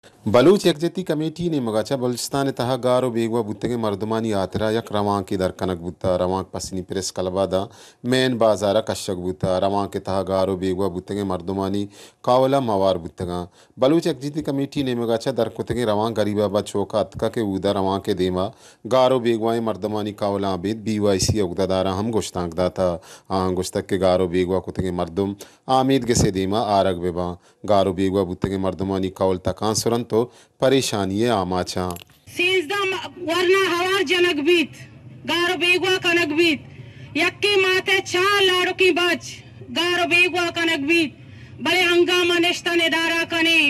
بلوچ یکجہتی کمیٹی نیمگ ءَ چہ بلوچستان ءِ تہا گار ءُ بیگواہ بوتگیں مردمانی ہاترا یک روانکے در کنگ بوتگ۔ روانک پسنی پریس کلب ءَ داں مین بازار ءَ کشگ بوتگ۔ روانک ءِ تہا گار ءُ بیگواہ بوتگیں مردمانی کہول ہم ہوار بوتگ اَنت۔ بلوچ یکجہتی کمیٹی نیمگ ءَ چہ در کتگیں روانک گریب آباد چوک ءَ اتکگ کہ اودا روانک ءِ دیم ءَ گار ءُ بیگواہیں مردمانی کہولاں ابید بی وائی سی ءِ اگدہ داراں ہم گشتانک داتگ۔ آہاں گوشتگ کہ گار ءُ بیگواہ کتگیں مردم آمیدگس ءِ دیم ءَ آرگ بہ باں۔ گار ءُ بیگواہ بوتگیں مردمانی کہول تکانسر اَنت ءُ پریشانی ءِ آماچ اَنت۔ سیزدہ م-، ورنا ہوار جنگ بیت، گار ءُ بیگواہ کنگ بیت۔ یکیں مات ءِ چار لاڑکیں بچ گار ءُ بیگواہ کنگ بیت، بلے ہنگامہ نشتن ادارہ کنیں،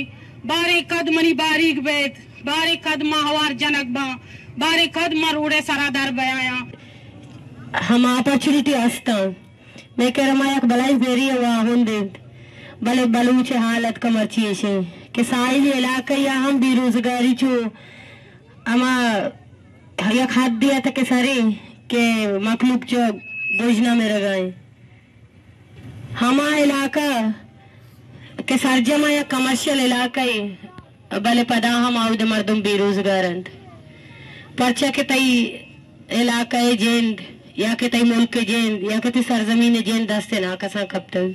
باریں کد منی باریگ بیت، باریں کد ما ہوار جنگ باں، باریں کد ما روڈ ءِ سرا در بیایاں۔ ہما اپرچونیٹی ہستاں۔ مئے کرا ہما یک بلاہیں ذریعہ واہند اِنت، بلے بلوچ ءِ حال اتکا مرچی ایش اِنت کہ ساحلی علاقہ یا ہم بے روزگاری چو ہما یک حدے ءَ تک سریں کہ مخلوق چو گژنا مرگا اِنت۔ ہما علاقہ کہ سرجم ءَ یک کمرشل علاقہ اِنت، بلے پدا ہم آودا مردم بے روزگار اَنت، پرچا کہ تئی علاقہ ءِ جند یا کہ تئی ملک ءِ جند یا کہ تئی سرزمین ءِ جند دست ءِ ناکساں کپتگ۔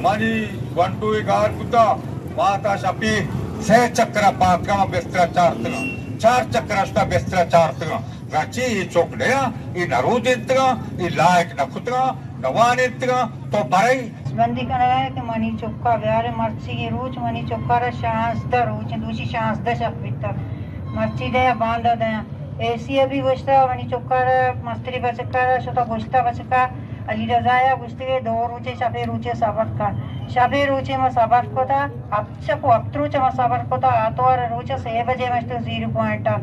منی گونڈوے گار بوتا، ماتا شپی سہ چکرا پاتگا، بسترا چارتگا، چار چکرا شتا، بسترا چارتگا۔ گڑا چی اے چک نیا، اے نہ روجنتگا، اے لائق نہ کتگا، نہ وانینتگا، تو برئی۔ دستبندی کنگا کہ منی چکا بیارے، مرچیگیں روچ منی چکا را شانزدہ روچ، دوشی شانزدہ شپ بیتا۔ مرچی دیا باندا دیا۔ اے سی ءَ بھی گوشتا، منی چکا را، مستری بچکا را، شتا گوشتا بچکا، علی رضا ءَ گوشتگے دو روچے شپے روچے صبر کن۔ شپے روچے ما صبر کتا، ہپت شپ و ہپت روچ ما صبر کتا، آتوار روچ سے بجے مشتو زیرو پوائنٹ ءَ۔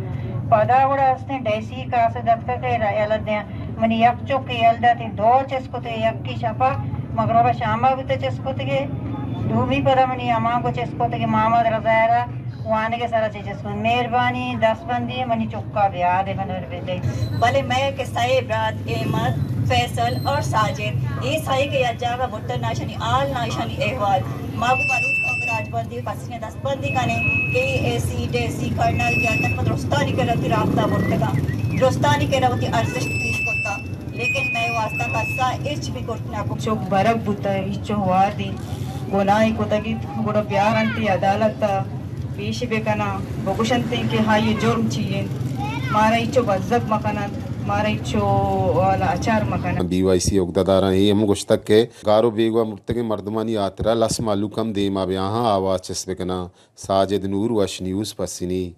پدا گڑا ہستیں ڈی سی کاسے دتکا کہ یلہ دیاں۔ منی یک چک یل داتی دو چست کتے، یکی شپا مغربا شاما بوتے چست کتگے۔ دومی پدا منی ہما گو چست کتگے محمد رضا را وانگے سرا چہ چست کت۔ مہربانی دست بندی منی چکا بیاد بنر بدے۔ بلے مئے کہ سئے برات احمد، فیصل اور ساجد، اے سئے کہ یک جاگہ بوتن، ناشانی حال، ناشانی احوال۔ ما گوں بلوچ قوم راجبندی پسنی دست بندی کنیں کہ اے سی، ڈی سی، کرنل یا تک درستانی کرا وتی رابطہ برتگا، درستانی کرا وتی ارزشت پیش کرتا، لیکن مئے واسطہ کسا ہچ بھی کرت نہ کت۔ چک برگ بوتہ، ہچو ہوار دی گناہے کتگیت، گڑا بیارنتی عدالت ءَ پیش بکناں، بگوشنتیں کہ آئی جرم چی انت، مارا ہچو بزگ مکننت، مارا ہچو لاچار مکننت۔ بی وائی سی اگدہ داراں اے ہم گوشتگ کہ گار و بیگواہ مرتگیں مردمانی ہاترا لس مہلوک ہم دیما بیاہاں آواز چست بکناں۔ ساجد نور، وش نیوز، پسنی۔